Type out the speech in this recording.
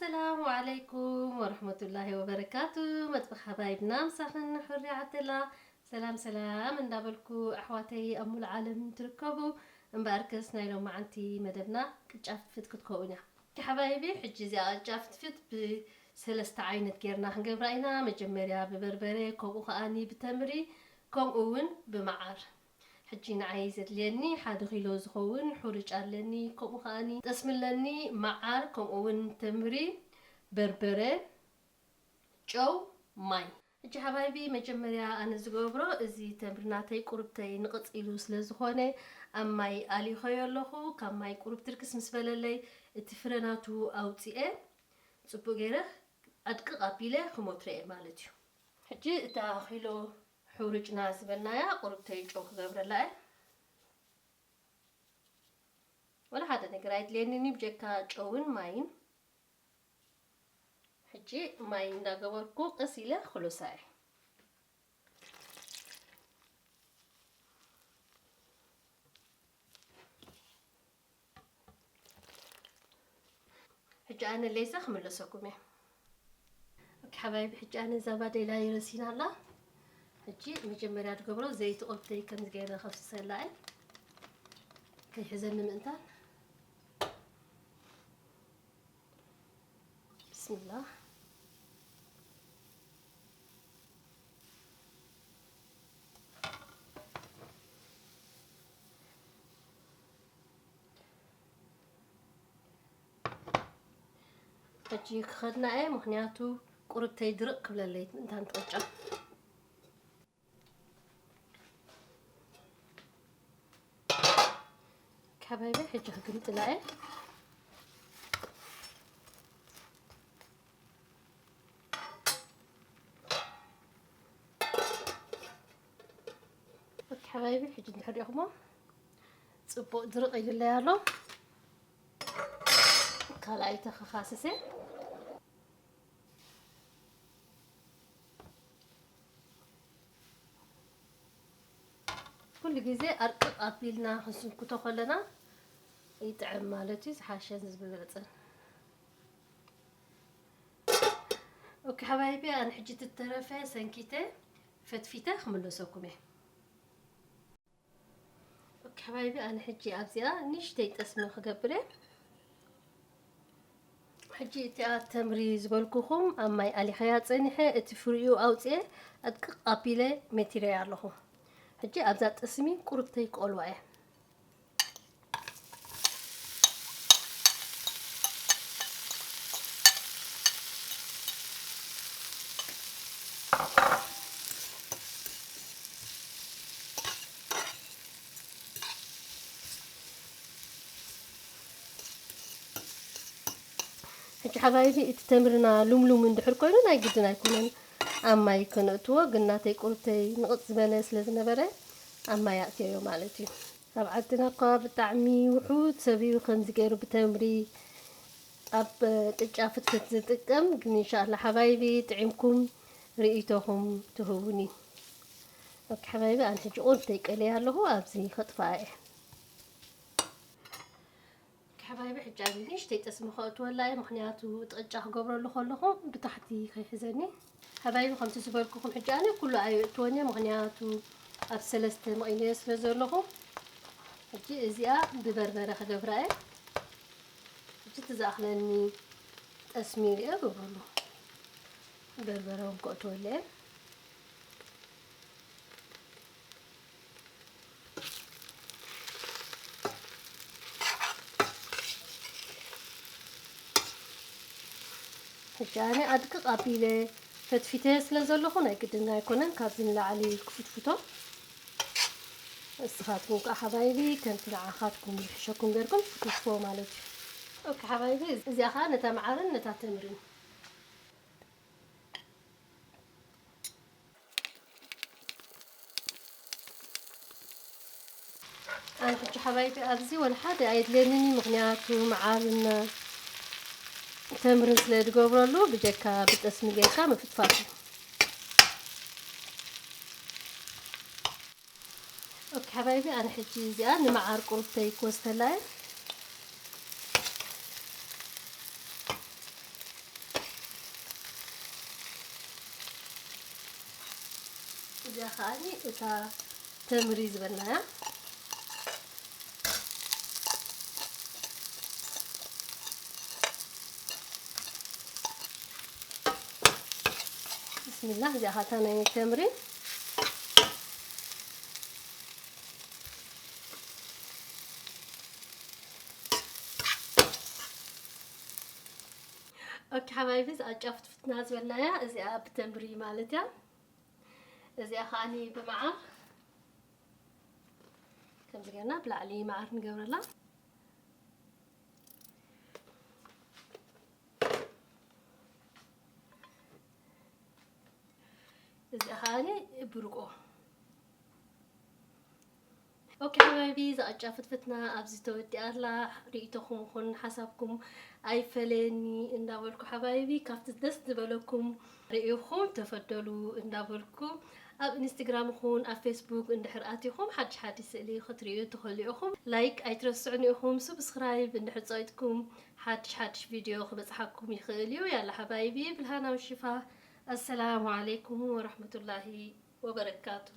ሰላም ዓለይኩም ወረሕመቱላሂ ወበረካቱ። መጥበኽ ሓባይብና ምሳኽን ሕሪ ዓተላ። ሰላም ሰላም እንዳበልኩ፣ ኣሕዋተይ ኣብ ሙሉ ዓለም ትርከቡ፣ እምበኣርከስ ናይ ሎማዓንቲ መደብና ቅጫ ፍትፍት ክትከውን እያ። ሓባይቢ፣ ሕጂ እዚኣ ቅጫ ፍትፍት ብሰለስተ ዓይነት ጌርና ክንገብራ ኢና። መጀመርያ ብበርበረ፣ ከምኡ ከኣኒ ብተምሪ፣ ከምኡ እውን ብመዓር። ሕጂ ንዓይ ዘድልየኒ ሓደ ኪሎ ዝኸውን ሕሩጭ ኣለኒ፣ ከምኡ ከኣኒ ጠስሚ ኣለኒ፣ መዓር፣ ከምኡ እውን ተምሪ፣ በርበረ፣ ጨው፣ ማይ። ሕጂ ሓባይቢ፣ መጀመርያ ኣነ ዝገብሮ፣ እዚ ተምሪ ናተይ ቁርብተይ ንቕጽ ኢሉ ስለ ዝኾነ፣ ኣብ ማይ ኣሊኸዮ ኣለኹ። ካብ ማይ ቁርብ ትርክስ ምስ በለለይ፣ እቲ ፍረ ናቱ ኣውጺኤ፣ ጽቡቕ ገይረ ኣድቅቕ ኣቢለ ክሞትረ እየ ማለት እዩ። ሕጂ እታ ኪሎ ሕሩጭና ዝበልናያ ቁርብተይ ጨው ክገብረላ እየ። ወላ ሓደ ነገር ኣይድልየንን እዩ ብጀካ ጨውን ማይን። ሕጂ ማይ እንዳገበርኩ ቀስ ኢለ ክልሳ እየ። ሕጂ ኣነ ሌዛ ክምለሰኩም እየ። ኦኬ ሓባይቢ፣ ሕጂ ኣነ እዛ ባዴላ ይረሲና ኣላ። ሕጂ መጀመርያ ዝገብሮ ዘይቲ ቁርብተይ ከምዚ ገይረ ከፍስሰላ እየ። ከይሕዘኒ ምእንታን። ብስምላህ። ሕጂ ክኸድና እየ፣ ምኽንያቱ ቁርብተይ ድርቕ ክብለለይ ምእንታን ትቕጫ። ሓባይቢ፣ ሕጂ ክግምጥላ እየ። ኦኬ ሓባይቢ፣ ሕጂ እንድሕር ዲኹሞ ጽቡቕ ድርቕ ኢልለይ ኣሎ። ካልኣይ ተኸኻስሰ። ኩሉ ግዜ ኣርቅቕ ኣቢልና ክንስንክቶ ከለና ይጥዕም ማለት እዩ፣ ዝሓሸን ዝበለጸን። ኦኬ ሓባይቢ፣ ኣነ ሕጂ ትተረፈ ሰንኪተ ፈትፊተ ክምለሰኩም እየ። ኦኬ ሓባይቢ፣ ኣነ ሕጂ ኣብዚኣ ንእሽተይ ጠስሚ ክገብር እየ። ሕጂ እቲኣ ተምሪ ዝበልኩኹም ኣብ ማይ ኣሊኸያ ጸኒሐ፣ እቲ ፍሪኡ ኣውጽኤ ኣድቅቕ ኣቢለ መቲረያ ኣለኹ። ሕጂ ኣብዛ ጠስሚ ቁርብተይ ክቆልዋ እየ። ሕጂ ሓባይቢ፣ እቲ ተምርና ሉምሉም እንድሕር ኮይኑ ናይ ግድን ኣይኮነን ኣብ ማይ ከነእትዎ፣ ግን ናተይ ቁርብተይ ንቕጽ ዝበለ ስለ ዝነበረ ኣብ ማይ ኣእትየዮ ማለት እዩ። ኣብ ዓድና እኳ ብጣዕሚ ውሑድ ሰብ እዩ ከምዚ ገይሩ ብተምሪ ኣብ ቅጫ ፍትፍት ዝጥቀም። ግን እንሻላ ሓባይቢ፣ ጥዒምኩም ርእይቶኹም ትህቡኒ። ኦኬ ሓባይቢ፣ ኣነ ሕጂ ቁርብተይ ቀልየ ኣለኹ፣ ኣብዚ ከጥፍኣ እየ። ሓባይቢ፣ ሕጂ ኣብዚ ንእሽተይ ጠስሚ ከእትወላ እየ፣ ምኽንያቱ እቲ ቅጫ ክገብረሉ ከለኹ ብታሕቲ ከይሕዘኒ። ሓባይቢ፣ ከምቲ ዝበልኩኹም ሕጂ ኣነ ኩሉ ኣየእትወን እየ፣ ምኽንያቱ ኣብ ሰለስተ መቒለዮ ስለ ዘለኹ። ሕጂ እዚኣ ብበርበረ ክገብራ እየ። ሕጂ እቲ ዝኣኽለኒ ጠስሚ ኢለ እገብረሉ። በርበረ እውን ከእትወሉ እየ። ሕጂ ኣነ ኣድቅቕ ኣቢለ ፈትፊተ ስለ ዘለኹ ናይ ግድን ኣይኮነን ካብዚ ንላዕሊ ክፍትፍቶ። እስኻትኩም ከኣ ሓባይቢ ከምቲ ንዓኻትኩም ዝሕሸኩም ጌርኩም ፍትፍትዎ ማለት እዩ። ኦኬ ሓባይቢ፣ እዚኣ ከኣ ነታ መዓርን ነታ ተምርን። ኣነ ሕጂ ሓባይቢ ኣብዚ ወላ ሓደ ኣየድልየንን እዩ፣ ምኽንያቱ መዓርን ተምርን ስለ ዝገብረሉ ብጀካ ብጠስሚ ጌርካ ምፍትፋት እዩ። ኦኬ ሓባይቢ፣ ኣነ ሕጂ እዚኣ ንመዓር ቁርብተይ ክወስተላ እየ። እዚኣ ከዓኒ እታ ተምሪ ዝበልናያ። ብስሚላህ፣ እዚኣ ኸዓ እታ ናይ ተምሪ። ኦኬ ሓባይቢ፣ እዛ ጫፍትፍትና ዝበልናያ እዚኣ ብተምሪ ማለት እያ። እዚኣ ከዓኒ ብመዓር ከምዚ ጌርና ብላዕሊ መዓር ንገብረላ። እዚኣ ከዓኒ ብርቆ። ኦኬ ሓባይቢ፣ እዛ ቅጫ ፍትፍትና ኣብዚ ተወዲኣ ኣላ። ርእይቶኹም ይኹን ሓሳብኩም ኣይፈለየኒ እንዳበልኩ ሓባይቢ፣ ካብቲ ደስ ዝበለኩም ርእይኹም ተፈደሉ እንዳበልኩ፣ ኣብ ኢንስታግራም ይኹን ኣብ ፌስቡክ እንድሕር ኣቲኹም ሓድሽ ሓድሽ ስእሊ ክትርእዩ ትኽእሉ ኢኹም። ላይክ ኣይትረስዑኒ ኢኹም፣ ሱብስክራይብ እንድሕር ጸቂጥኩም ሓድሽ ሓድሽ ቪድዮ ክበጽሓኩም ይኽእል እዩ። ያላ ሓባይቢ፣ ብልሃና ወሽፋ። ኣሰላሙ ዓለይኩም ወረሕመቱላሂ ወበረካቱ።